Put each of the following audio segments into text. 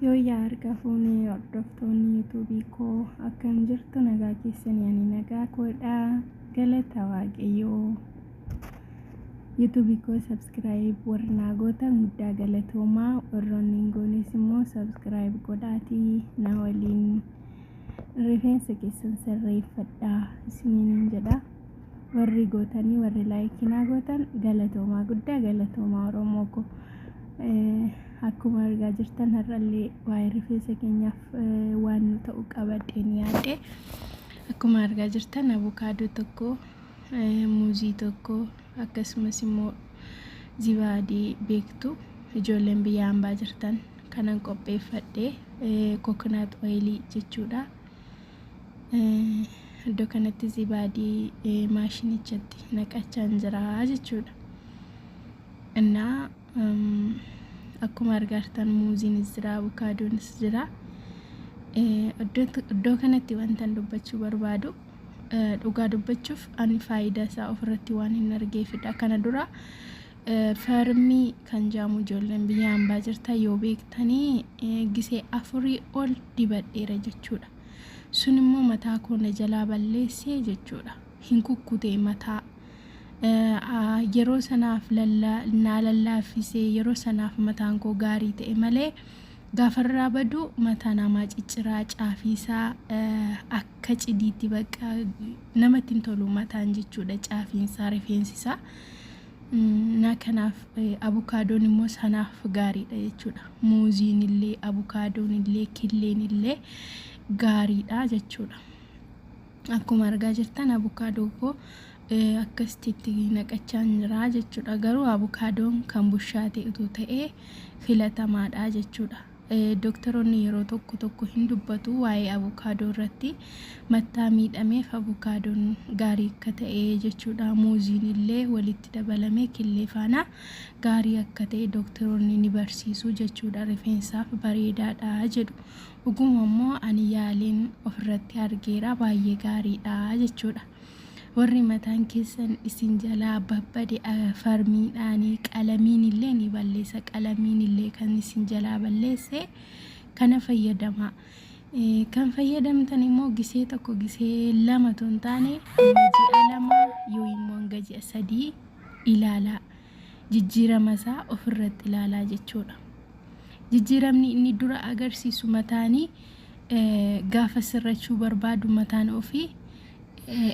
Yooyyaa harka fuunee hordoftoonni yuutuubii koo, akkam jirtu? Nagaa keessanii? Ani nagaa koodha, galata Waaqayyoo. Yuutuubii koo subscribe warri naa gootan guddaa galatoomaa, warroonni hin goones immoo subscribe godhaatii na waliin rifeensa keessan sirreeffadhaa isiniin jedha. Warri gootanii, warri like naa gootan galatoomaa, guddaa galatoomaa. Oromoo koo, akkuma argaa jirtan har'allee waa'ee rifeensa keenyaaf waan nu ta'u qabadheen yaadde. Akkuma argaa jirtan abukaadoo tokko, muuzii tokko, akkasumas immoo zibaadii beektu ijoolleen biyya hambaa jirtan kanan qopheeffadhe, coconut oilii jechuudha. Iddoo kanatti zibaadii maashinichatti naqachaa jira jechuudha. Innaa akkuma argaa jirtan muuziinis jira, abukaadoonis jira. Iddoo kanatti wantan dubbachuu barbaadu, dhugaa dubbachuuf ani faayidaa isaa ofirratti waan hin argeefidha. Kana dura farmii kan jaamu ijoolleen biyya hambaa jirtan yoo beektanii gisee 4 ol dibadheera jechuudha. Sun immoo mataa koo na jalaa balleessee jechuudha. Hin kukkutee mataa. Yeroo sanaaf naa lallaaffisee, yeroo sanaaf mataan koo gaarii ta'e malee gaafarraa badu mataa namaa cicciraa, caafiisaa akka cidiitti bakka namatti hin tolu mataan jechuudha, caafiinsaa, rifeensisaa. Na kanaaf abukaadoon immoo sanaaf gaariidha jechuudha. Muuziin illee, abukaadoon illee, killeen illee gaariidha jechuudha. Akkuma argaa jirtan abukaadoo koo akkasitti naqachaa jira jechuudha. Garuu abukaadoon kan bushaate utuu ta'ee filatamaadha jechuudha. Doktoroonni yeroo tokko tokko hin dubbatu waa'ee abukaadoo irratti, mataa miidhameef abukaadoon gaarii akka ta'e jechuudha. Muuziin illee walitti dabalamee killee faana gaarii akka ta'e doktoroonni ni barsiisu jechuudha. Rifeensaaf bareedaadha jedhu. Dhuguma immoo ani yaaleen ofirratti argeera, baay'ee gaariidha jechuudha. Warri mataan keessan isin jalaa babbade farmiidhaan, qalamiin illee ni balleessa. Qalamiin illee kan isin jalaa balleesse kana fayyadamaa. Kan fayyadamtan immoo gisee tokko, gisee lama otoo hin taane hanga ji'a 2 yoo immoo hanga ji'a 3 ilaalaa. Jijjiirama isaa ofirratti ilaalaa jechuudha. Jijjiiramni inni dura agarsiisu mataanii gaafa sirrachuu barbaadu mataan ofii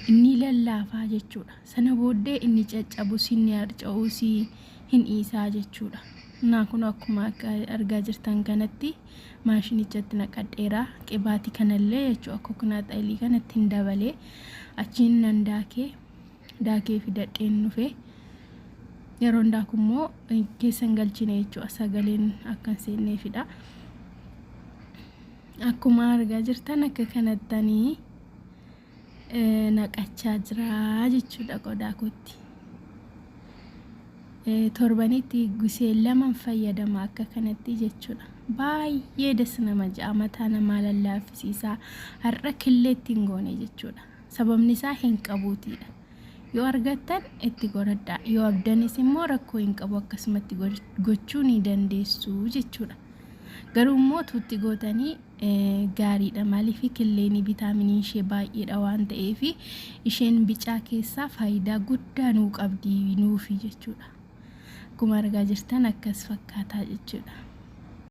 ni lallaafaa jechuudha. Sana booddee inni caccabus, inni harca'uus hin dhiisaa jechuudha. Naa kun akkuma argaa jirtan kanatti maashinichatti naqadheera. Qibaatii kanallee jechuudha, coconut oilii kanatti hin dabalee achiin nan daakee daakee fidadheen dhufe. Yeroon daaku immoo keessan galchine jechuudha, sagaleen akka hin seenneefidha. Akkuma argaa jirtan akka kanattanii naqachaa jira jechuudha qodaa kootti. Torbanitti gisee lama fayyadama akka kanatti jechuudha. Baay'ee das nama ja'a, mataa namaa lallaaffisiisa. Har'a killeetti hin goone jechuudha. Sababni isaa hin qabuutiidha. Yoo argattan itti godhadhaa. Yoo abdanis immoo rakkoo hin qabu, akkasumatti gochuu ni dandeessu jechuudha. Garuu immoo tuutti gootanii gaariidha. Maaliif? Killeen vitaaminii ishee baay'eedha waan ta'eef, isheen bicaa keessaa faayidaa guddaa nuu qabdi nuufi jechuudha. Akkuma argaa jirtan akkas fakkaataa jechuudha.